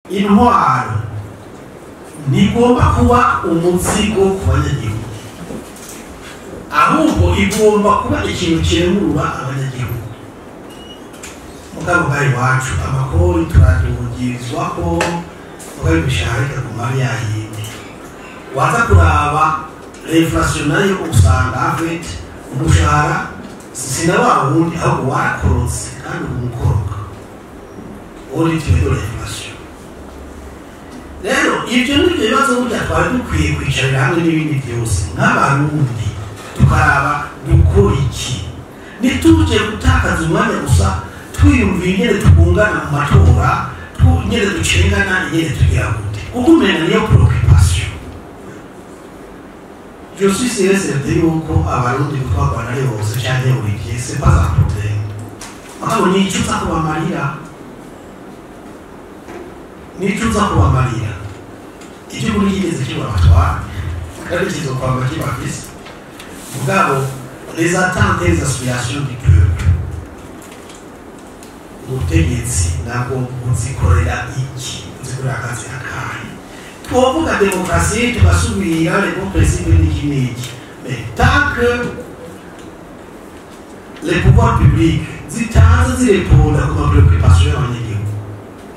Intwaro ntigomba kuba umuzigo ku banyagihugu, ahubwo igomba kuba ikintu kiremurura abanyagihugu. Mugabo bwari iwacu amakori turadugirizwa ko mugabo imishahara ikaguma ari yayindi. Waza kuraba l'inflation nayo usanga en fait umushahara sina wa wundi, ahubwo warakorotse kandi umukoroka au rythme de l'inflation. Rero ibyo nibyo bibazo burya twari dukwiye kwicarira hamwe n'ibindi byose nk'Abarundi, tukaraba dukora iki, ntituje gutakaza umwanya gusa twiyumvira ingene tugungana mu matora, ingene ducengana, ingene tugira gute, kuko umenga niyo préoccupation. Je suis sûr certain yuko Abarundi gutwarwa na bose canke Olivier, c'est pas un problème. Mugabo nico uza kubamarira, nico uza kubamarira, igihugu ntigeze kibura abatwara kandi kizokwama kibafise. Mugabo les attentes et les aspirations du peuple, ubutegetsi nabwo buzikorera iki? Buzikorera akazi akahe? Twovuga demokarasi, tugasubira les bons principes n'iki n'iki, mais tant que les pouvoirs publics zitaza zirépondre ku ma préoccupation y'abanyagihugu,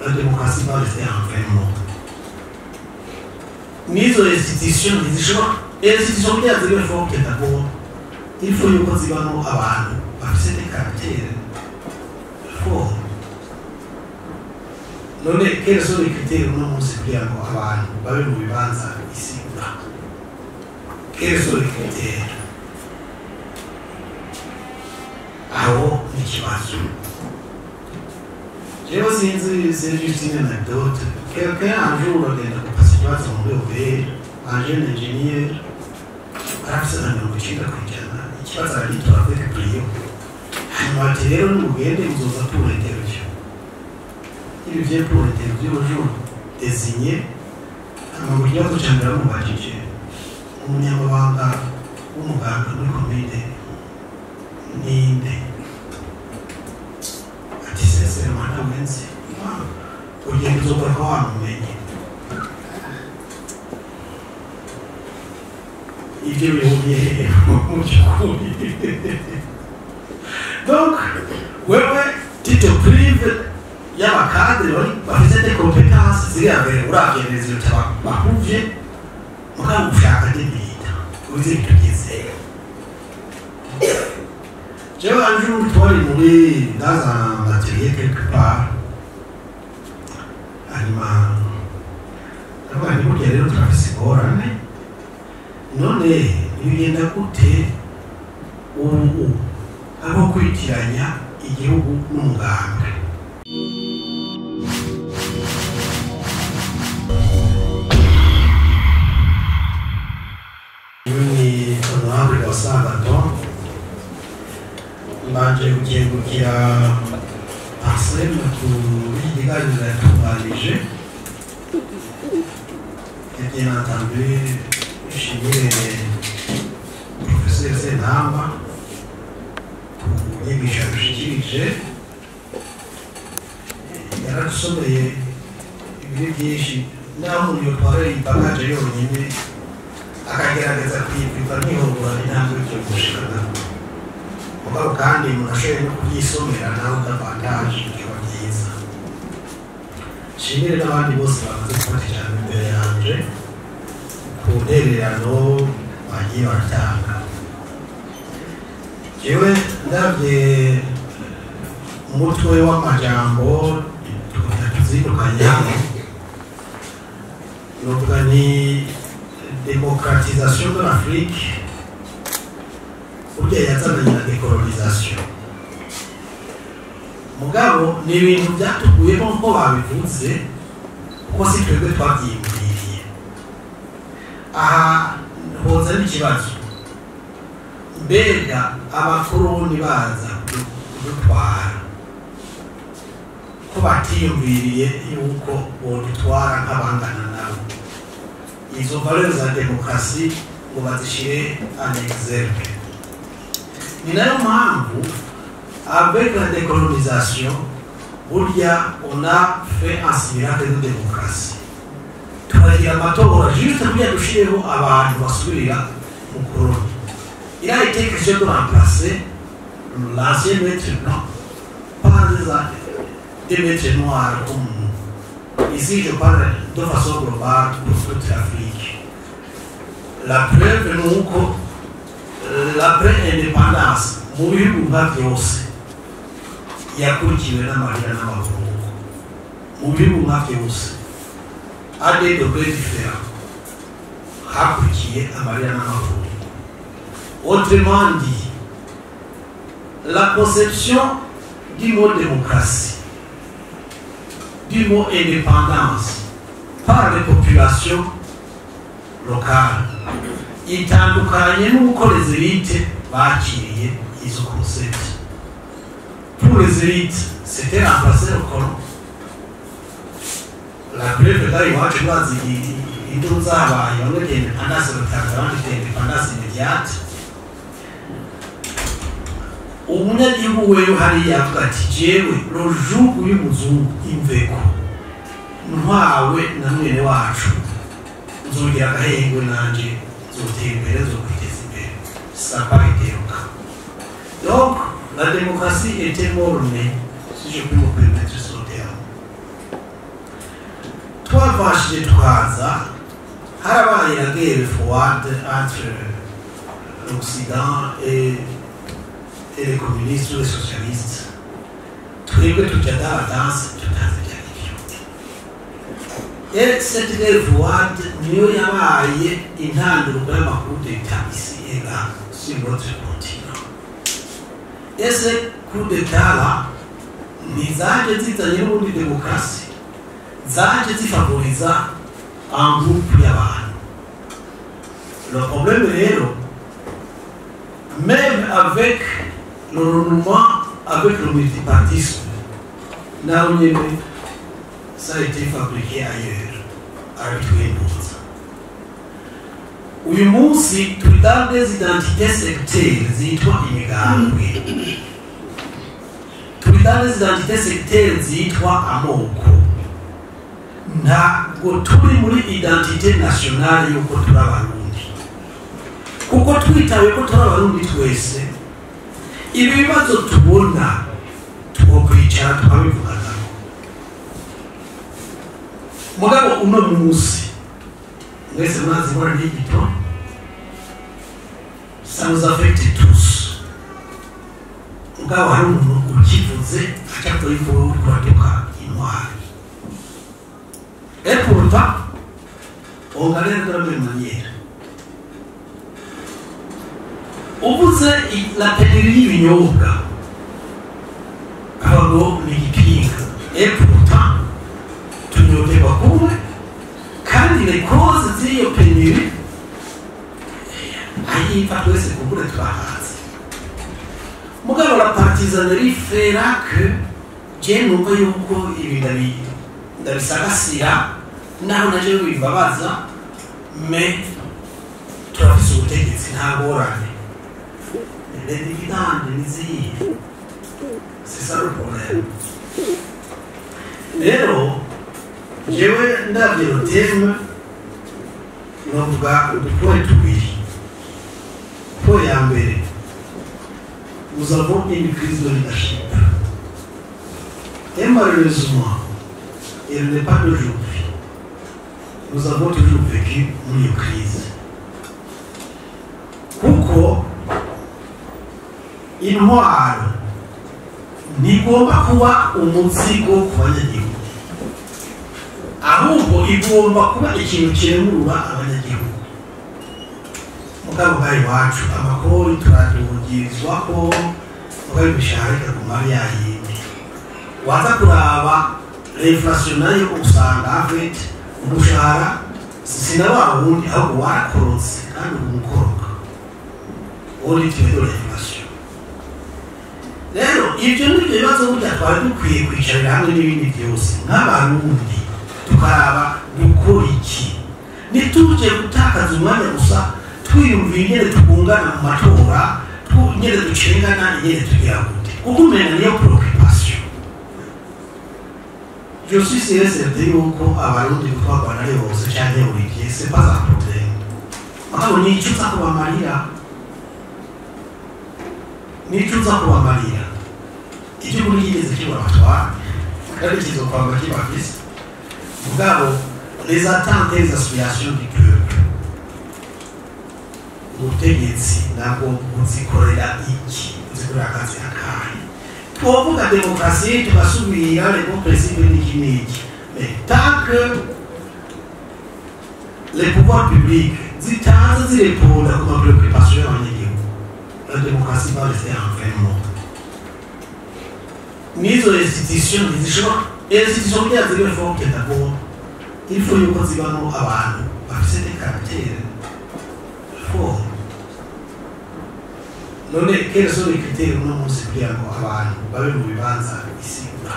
la démocratie va rester un vain mot. N'izo institution ntizishobora, institution kugira zibe forte, d'abord il faut yuko zibamo abantu bafise des caractères forts. None quels sont les critères uno munsi kugira ngo abantu babe mu bibanza isigura? Quels sont les critères? Aho ni ikibazo. Jewe sinzi, c'est juste une anecdote. Quelqu'un un jour agenda gupasa ikibazo muri OBR, un jeune ingénieur, arafise nka 90%, ikibazo aragitora avec brio. Hanyuma ati: "Rero nimugende, muzoza pour l'interview." Il vient pour l'interview au jour désigné. Hanyuma mu kibazo ca mbere bamubajije: "Umunyamabanga w'umuganga muri komine ninde?" Ati: "Sincèrement, ntawe nzi." "Ugenda, uzokora ko wamumenye." Ibyo bihuriye hehe mu by'ukuri? Donc wewe tu te prives y'aba cadres bari bafite des compétences ziri avérées, uravye résultat bahuvye, mugabo ushaka des militants. Uzi bitugeze. Jewe un jour twari muri dans un atelier quelque part, hanyuma ndavuga nti: "Burya rero turafise ingorane. None ntibigenda gute ubu aho kwitiranya igihugu n'umugambwe?" Uyu ni Honorable Wasabato. Mbanje gukengurukira Arsene kuri iki kiganiro yatunganije. Et bien entendu nshimire Professeur Sentamba ku nyigisho yadushikirije. Yaradusomeye ibintu byinshi, naho umuntu yotwara ibagaje yonyine akagerageza kuyipima ntihungurane intambwe yo gushikana. Mugabo kandi umuntu ashoboye no kubyisomera nawe davantage bikaba byiza. Nshimire n'abandi bose bamaze gufata ijambo imbere yanje ku ntererano bagiye baratanga. Jewe ndabye umutwe w'amajambo tuzindukanye hano, novuga ni démocratisation de l'Afrique. Burya yazananye na décolonisation, mugabo ni ibintu byatuguyemo nko babivuze, kuko si twebwe twabyiyumviriye. Aha hoza n'ikibazo: mbega abakoroni baza kudutwara, ko batiyumviriye yuko bodutwara nk'abangana nabo, izo valeurs za demokarasi ngo bazishire en exergue? Ni nayo mpamvu avec la décolonisation Burya on a fait un simulacre de démocratie, turagira amatora juste kugira dushireho abantu basubirira mu koroni. Il a été question de remplacer l'ancien maître blanc par des maîtres noirs comme nous. Ici, je parle de façon globale pour toute l'Afrique. La preuve ni uko l'après-indépendance mu bihugu nka byose yakurikiwe n'amarira n'amaborogo, mu bihugu nka byose, à des degrés différents, hakurikiye amarira n'amaborogo. Autrement dit, la conception du mot démocratie, du mot indépendance par les populations locales itandukanye n'uko les élites bakiriye izo concept. Pour les élites, c'était remplacer le colon. La preuve, là, iwacu bazi induru zabaye, bamwe indépendance batanga, abandi indépendance immédiate. Umunyagihugu wewe hariya avuga ati: "Jewe le joug y'umuzungu imveko, ntwawe na mwene wacu, nzogira agahengwe, nanje nzotera imbere, nzokwiteza imbere." Ça n'a pas été le cas. Donc la démocratie était morne, si je puis me permettre ce terme. Twavashije twaza, harabaye la guerre froide entre l'Occident et les communistes ou les socialistes. Twebwe tujya dans la danse tutazi ibyo ari byo. Et cette guerre froide niyo yabaye intandaro y'ama coups d'État ici et là sur notre continent. Et ces coups d'État là ntizaje zizanye n'ubundi demokarasi, zaje zifavoriza un groupe y'abantu. Le problème rero, même avec le renouement avec le multipartisme, naho nyene ça a été fabriqué ailleurs, arabitwembuza. Uyu munsi turi dans des identités sectaires zitwa imigambwe, turi dans des identités sectaires zitwa amoko. Ntabwo turi muri identité nationale y'uko turi Abarundi, kuko twitaye ko turi Abarundi twese, ibi bibazo tubona twokwicara tukabivuganaho. Mugabo uno munsi mwese mwazi ibara ry'igito, ça nous affecte tous. Mugabo hari umuntu ukivuze aca kuri kuratuka intwari, et pourtant on galère de la même manière. Uvuze la pénurie y'ibinyobwa, ngo ni igipinga, et pourtant tunyoterwa kumwe, kandi les causes z'iyo pénurie ayiva twese kumbure turahazi. Mugabo la partisanerie fera que je numva yuko ibi ndabisagasira, naho naje bimbabaza, mais turafise ubutegetsi, nta ngorane. Les dividendes nizihe? C'est ça le problème. Rero jewe ndavye le thème, novuga udupoint tubiri. Point ya mbere, nous avons une crise de leadership et malheureusement elle n'est pas d'aujourd'hui. Nous avons toujours vécu muri iyo crise, kuko intwaro ntigomba kuba umuzigo ku banyagihugu, ahubwo igomba kuba ikintu kiremurura abanyagihugu. Mugabo bwayo iwacu amakori turadugirizwa ko, mugabo imishahara ikaguma ari yayindi. Waza kuraba l'inflation nayo, usanga en fait umushahara sina wa wundi, ahubwo warakorotse, kandi ubu mukoroka uwo rythme de l'inflation. Rero ibyo ni byo bibazo burya twari dukwiye kwicarira hamwe n'ibindi byose nk'Abarundi, tukaraba dukora iki, ntituje gutakaza umwanya gusa twiyumvira ingene tugungana mu matora, ingene ducengana, ingene tugira gute, kuko umenga niyo préoccupation. Je suis sûr et certain yuko Abarundi gutwarwa na bose canke Olivier, c'est pas un problème. Mugabo nico uza kubamarira, nico uza kubamarira. Igihugu ntigeze kibura abatware, kandi kizokwama kibafise. Mugabo les attentes et les aspirations du peuple, ubutegetsi nabwo buzikorera iki? Buzikorera akazi akahe? Twovuga demokarasi, tugasubira les bons principes n'iki n'iki, mais tant que les pouvoirs publics zitaza zireponda ku ma préoccupations y'abanyagihugu, la démocratie va rester en fin mot. N'izo institution ntizishobora, institution kugira zibe forte, d'abord il faut yuko zibamo abantu bafise des caractères forts. None quels sont les critères uno munsi kugira ngo abantu babe mu bibanza bisigura?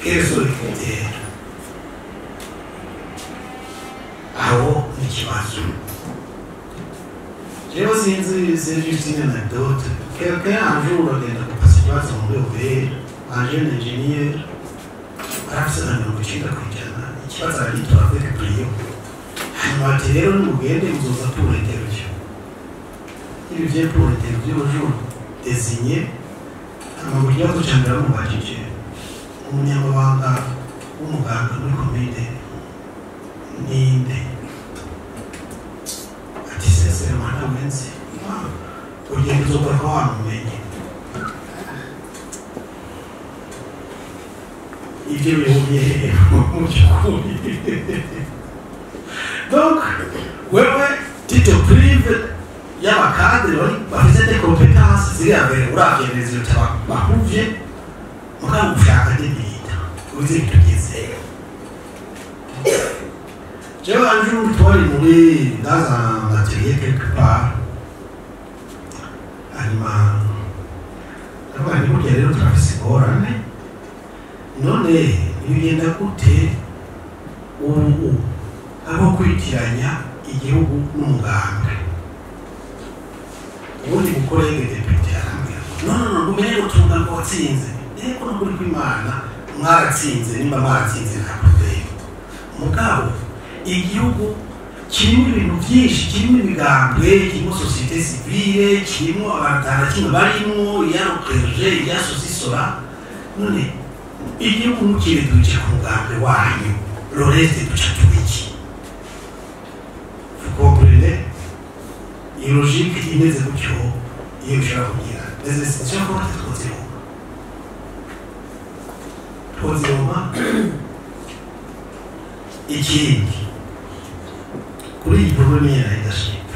Quels sont les critères? Aho ni ikibazo. Jewe sinzi, c'est juste une anecdote. Quelqu'un un jour agenda gupasa ikibazo muri OBR, un jeune ingénieur, arafise nka 90%, ikibazo aragitora avec brio. Hanyuma ati: "Rero nimugende, muzoza pour interview." Il vient pour l'interview au jour désigné. Hanyuma mu kibazo ca mbere bamubajije: "Umunyamabanga w'umuganga muri komine ninde?" Ati: "Sincèrement, ntawe nzi." "Ugenda, uzogaruka wamumenye." Ibyo bihumye mu by'ukuri. Donc wewe tu te prives y'aba cadres bari bafite des compétences ziri avérées, uravye résultat bahuvye, mugabo ushaka des militants uzi bitugeze. Jewe un jour twari muri dans un atelier quelque part, hanyuma ndavuga nti: "Burya rero turafise ingorane. None ntibigenda gute ubu aho kwitiranya igihugu n'umugambwe?" Ubundi mu collègue député arambwira: "No, no, no, umenye ngo umugambi watsinze." Eko, n'ukuri kw'Imana mwaratsinze, nimba mwaratsinze nta problème, mugabo igihugu kirimo ibintu byinshi, kirimo imigambwe, kirimo société civile, kirimo abantu na kimwe barimwo iya rokeje, iya sosisora. None igihugu mukireduje ku mugambwe wanyu, le reste duca tubiki? Vous comprenez? Iyi logique imeze gutyo, iyo bishobora kugira les institutions fortes, twozironka, twozironka. Ikindi kuri iyi problème ya leadership,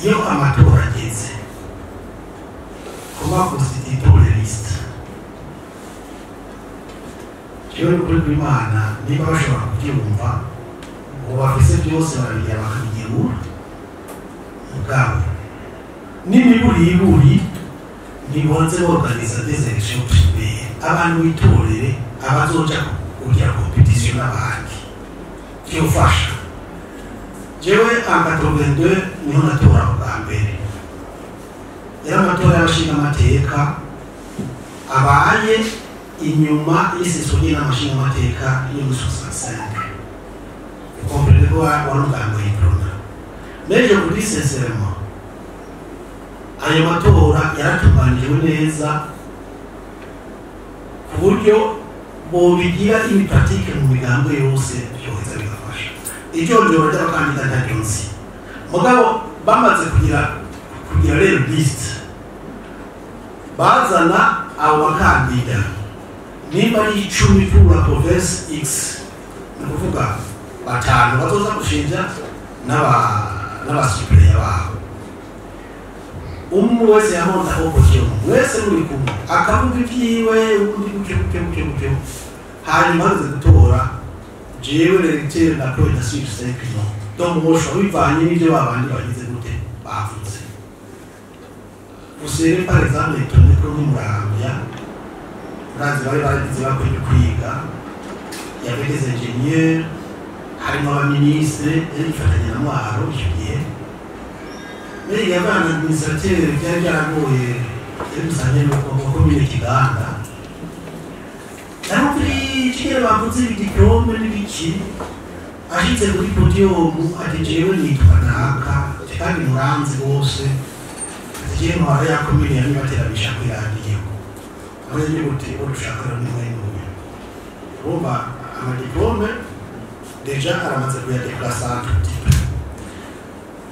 iyo amatora ageze, comment constituer les listes? Jewe n'ukuri kw'Imana, niba bashobora kubyumva ngo bafise byose barabigira bakabigenura, mugabo n'imiburiburi ntibonze borganiza des élections primaires, abantu bitorere abazoja kugira compétition n'abandi, vyofasha. Jewe en 82 niho natora bwa mbere. Yari amatora y'abashingamateka abaye inyuma y'iseso ry'inama nshingamateka yo muri 65. Comprenez ko wari umugambi w'Uprona. Mais je vous dis sincèrement, ayo matora yaratunganijwe neza ku buryo bobigira une pratique mu migambo yose, byoheza bigafasha. Ijonjora ry'abakandida ntaryo nzi, mugabo bamaze kugira rero liste, bazana abo bakandida nimba ari 10 pour la province X, ni ukuvuga batanu bazoza gushinja n'aba suppléants babo. Umwe wese yahonda opposition, mwese muri kumwe, akavuga ibyiwe, ubundi gutyo gutyo gutyo gutyo. Hanyuma hageze gutora, jewe l'électeur napointa sur cinq noms. Donc woshobora bivanye n'ibyo babandi bagize gute bavuze. Vous serez par exemple étonné ko nk'Imuramvya, urazi bari baragize bakwiye kwiga, y avait des ingénieurs, harimo abaministre, yari yifatanya na Mwaro icyo gihe. Mais il y avait un administrateur byari byaragoye, yari musanye nuko mu komine Kiganda. Narumvira bavuze ibi diplôme n'ibiki, ashitse kuri podium ati: "Jewe nitwa naka, kandi muranzi bose." Ati: "Jewe ntwara ya komine ya Nibateramisha kw'iradiyo." Abanyagihugu uti: "Uwo dushaka rero ni mwene uyu." Urumva ama diplôme déjà aramaze kuya déplacer un tout petit peu.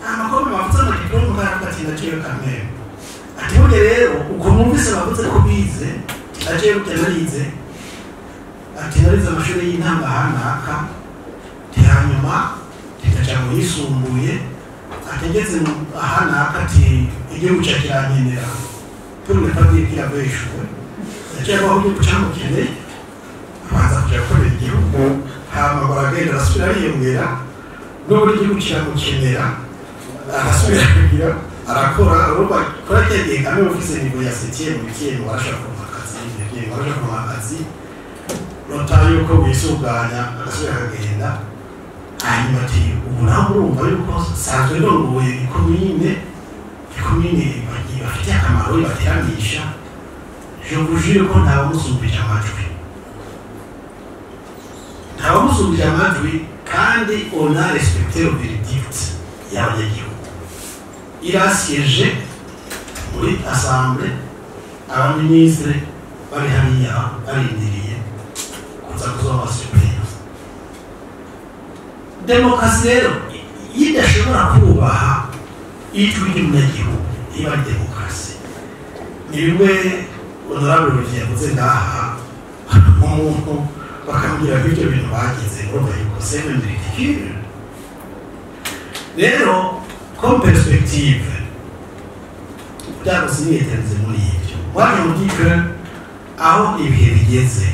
Amakome bavuze ama diplôme, karavuga ati: "Naciye kamere." Ati: "Burya rero uko mwumvise bavuze ko bize, naciye burya narize." Ati: "Narize amashuri y'intango ahanaka." Ati: "Hanyuma ndaja mu yisumbuye." Ati: "Ngeze ahanaka," ati, "igihugu ca kirankenera." Pour ne pas dire qu'il avait échoué, yaciye abaho igihugu camukeneye, abanza kuja gukorera igihugu, hama ngo aragenda, arasubira, ariyongera, n'ubu igihugu kiramukenera, arasubira kugira arakora. Urumva kora kya gihe kamwe ufise niveau ya septième, huitième, warashobora kuronka akazi, neuvième warashobora kuronka akazi, nota yuko wisuganya, agasubira akagenda. Hanyuma ati: "Ubu naho murumva yuko sanzwe ndongoye ikomine bafitiye akamaro, ibateramisha." Je vous jure ko ntawamusumbije amajwi, ntawamusumbije amajwi, kandi on a respecté le verdict y'abanyagihugu. Il a siégé muri assemblée, abaministre bari hariya barindiriye kuza kuzoba suppléant. Demokarasi rero iyo idashobora kubaha ijwi ry'umunyagihugu, iba ari demokarasi? Ni bimwe honorable Olivier yavuze ngaha, umuntu bakamubwira ko ibyo bintu bagize, urumva yuko c'est même ridicule. Rero comme perspective, kugira ngo siniyetanize muri ibyo, moi je me dis que aho ibihe bigeze,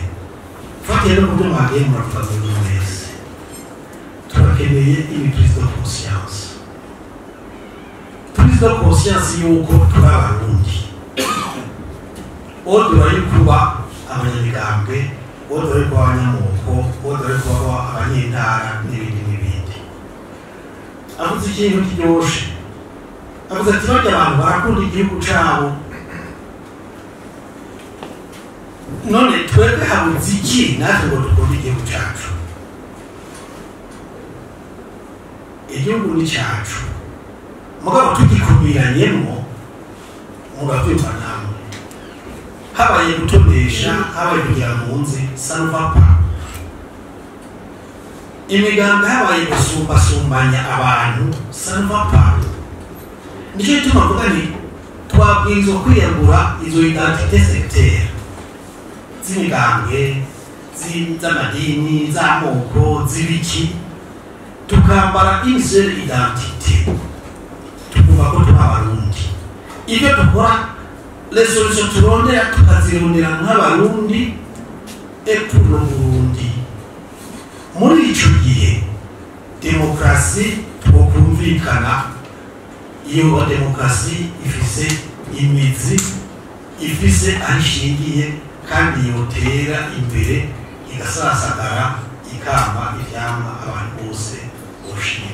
fatiye no kubyo mwagiye muravuga muri mwese, turakeneye une prise de conscience, prise de conscience yuko turi Abarundi, au-delà yo kuba abanyamigambwe, au-delà yo kuba abanyamoko, au-delà yo kuba abanyentara n'ibindi n'ibindi. Avuze ikintu kiryoshe, avuze ati: "Barya abantu barakunda igihugu cabo, none twebwe habuze iki natwe ngo dukunde igihugu cacu?" Igihugu ni cacu, mugabo tugikumiranyemo, muravyumva namwe, habaye gutonesha, habaye kugira munzi, ça ne va pas. Imigambwe, habaye gusumbasumbanya abantu, ça ne va pas. Nicyo gituma mvuga nti twabwirizwa kwiyambura izo identité sectaire z'imigambwe, z'amadini, z'amoko, z'ibiki, tukambara une seule identité, tukumva ko turi Abarundi. Ibyo dukora, les solutions turondera, tukazirondera nk'Abarundi et pour le Burundi. Muri ico gihe demokarasi twokumvikana, iyo demokarasi ifise imizi, ifise aho ishingiye, kandi yotera imbere, igasasagara, ikama ivyamwa abantu bose boshima.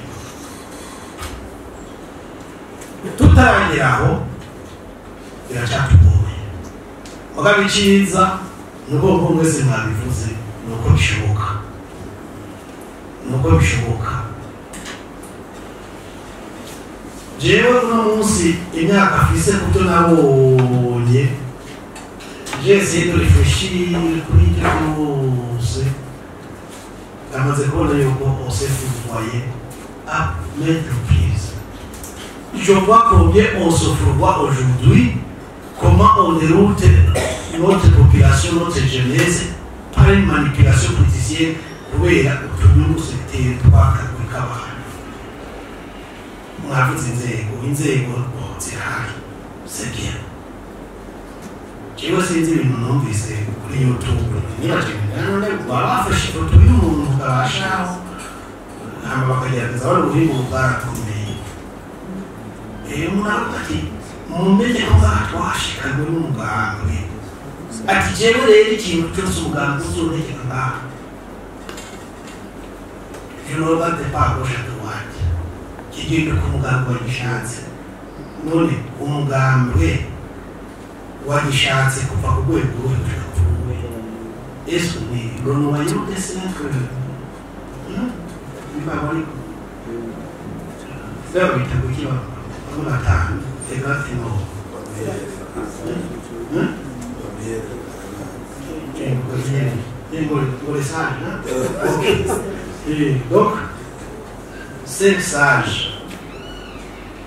Tutaragera aho biracatugoye, mugabo iciza ni uko mwese mwabivuze, ni uko bishoboka, ni uko bishoboka. Jewe uno munsi imyaka afise, kubyo nabonye, j'ai essayé de réfléchir kuri ibyo byose, amaze kubona yuko on s'est fourvoyé à maintes reprises. Je vois combien on se fourvoie aujourd'hui, comment on déroute notre population, notre jeunesse, par une manipulation politicienne, kubera utunyungu sectaire twakagwi k'abantu. Mwavuze inzego, inzego zirahari, c'est bien. Jewe sinzi ibintu numvise kuri YouTube, nibaje none baba bafashe ifoto y'umuntu ukabashaho, hama bakagerageza bari ubuhinga bwarakomeye. Umuntu aravuga ati: "Mumenye ko ngaha twashikanywe n'umugambwe." Ati: "Jewe rero ikintu cyose umugambwe uzontegeka ngaha, je ne regarde pas à gauche, à droite, kigenda ku mugambwe wagishatse." None umugambwe wagishatse kuva ku rwego rumwe gushika ku rundi? Est-ce que le noyau des 5 niba bari babita kuki bamwe batanu exactement les sages, donc 5 sages,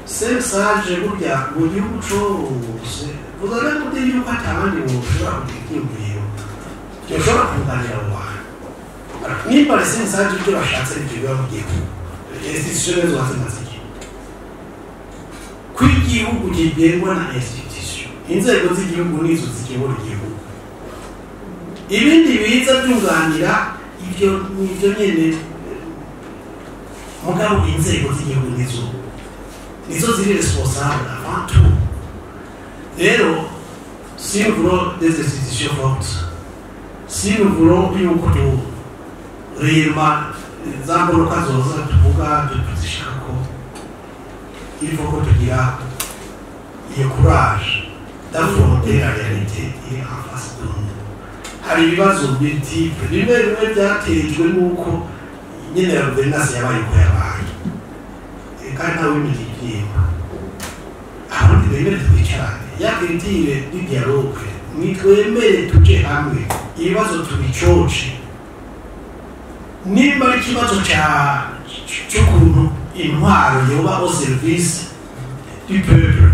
5 sages burya mu gihugu cose vous allez me dire yuko atabandi boshobora kugira ivyiyumviro byoshobora kunganira abo bantu. Nimba les 5 sages ibyo bashatse nivyo biba mu gihugu, institution zuba zimaze igihe ko igihugu kigengwa na institution, inzego z'igihugu nizo zikebura igihugu, ibindi biza byunganira ibyo nivyo nyene. Mugabo inzego z'igihugu nizo ziri responsable avant tout. Rero si nous voulons des institutions fortes, si nous voulons yuko tu réellement za ngaruka zoza tuvuga tuzishaka ko, il faut ko tugira iyo courage d'affronter la réalité iri en face de nous. Hari ibibazo multiple, bimwe bimwe byatejwe n'uko nyine ya gouvernance yabaye uko yabaye, kandi ntawe wemera ibyimba. Abarundi bemere twicarane, ya culture du dialogue, nitwemere tuje hamwe ibibazo tubicoce. Nimba ari ikibazo cy'ukuntu intwaro yoba au service du peuple,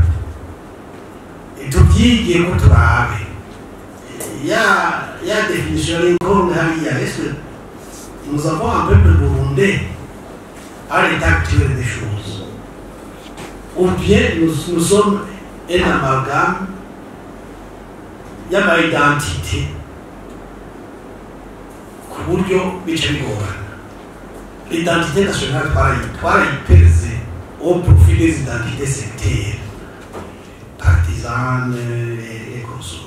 tubyige ko turabe ya définition Lincoln hariya. Est-ce que nous avons un peuple burundais à l'état actuel des choses, ou bien nous sommes un amalgame y'ama identité ku buryo bica bigorana? L'identité nationale twarayiperze au profit des identités sectaires, partisanes et consorts.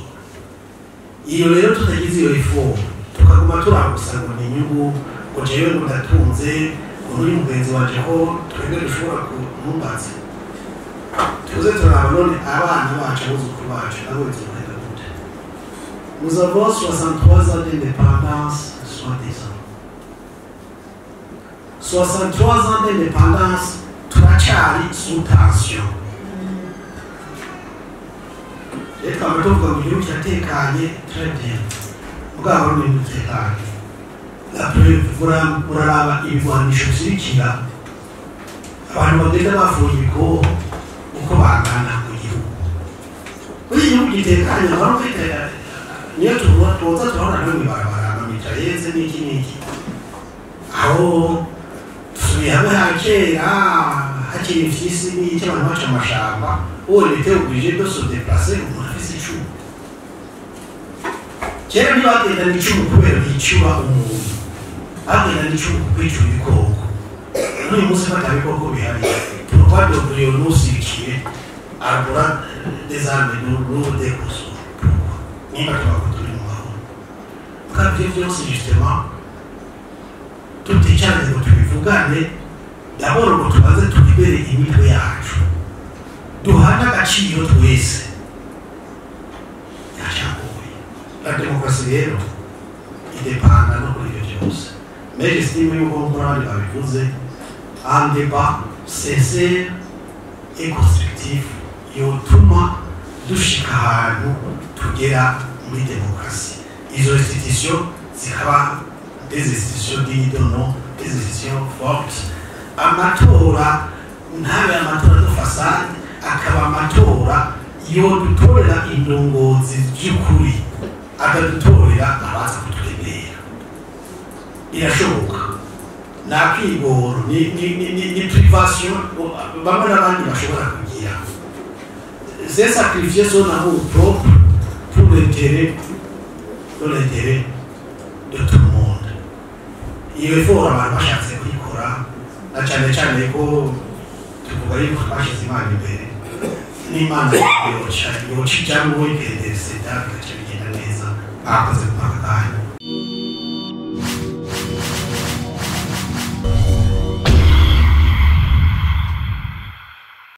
Iyo rero tutagize iyo réforme, tukaguma turagusa ngo ni inyungu, ngo jewe ngo ndatunze, ngo n'uyu mugenzi wanje, ko twebwe dushobora kumumbaza, tuze turaba none abana bacu, abuzukuru bacu nabo bizogenda gute? Nous avons 63 ans d'indépendance, soi-disant 63 ans d'indépendance, turacyari sous tension. Rero twaba tuvuga ngo igihugu kiratekanye, très bien, mugabo ni umutekanye. La preuve, muraraba ibigwanisho bisirikira, abantu bagenda bafuye ibikoho uko bangana mu gihugu. Muri igihugu gitekanye, abantu ufite niyo tuza turabona no mw'ibarabara ama mitrailleuses n'iki n'iki. Aho dusubiye hamwe ha kera hakiri imfyisi n'iki, abantu baca amashamba, on était obligé de se déplacer umuntu afise icumu. Kera ntibagendana icumu kubera yicura umuntu, bagendana icumu kwicura ibikoko. N'uyu munsi bata bikoko bihari, pourquoi devrions-nous circuler arborant des armes lourdes et consorts? Pourquoi, nimba tuba turi mu mahoro? Kandi ivyo vyose justement tuticaranye ngo tubivugane d'abord, ngo tubanze tulibere imitwe yacu, duhane agaciro twese, yacagoye. La demokarasi rero idépenda no kuri ivyo vyose. Mais j'estime yuko, nk'uko n'abandi babivuze, un débat sincère et constructif yotuma dushika ahantu tugera muri demokarasi, izo institutions zikaba des institutions dignes de nom, des institutions fortes, amatora ntabe amatora de façade, akaba amatora yodutorera indongozi by'ukuri, akadutorera abaza kuturemera. Birashoboka, ni akigoro, ni privation bamwe n'abandi bashobora kugira, c'est sacrifier son amour propre pour l'intérêt de l'intérêt de tout le monde. Iyo effort abantu bashatse kuyikora, na cyane cyane ko tuvuga yuko twashyize Imana imbere, n'Imana yoca ijambo ikendereseda, bigaca bigenda neza. Bakoze ku aka kanya.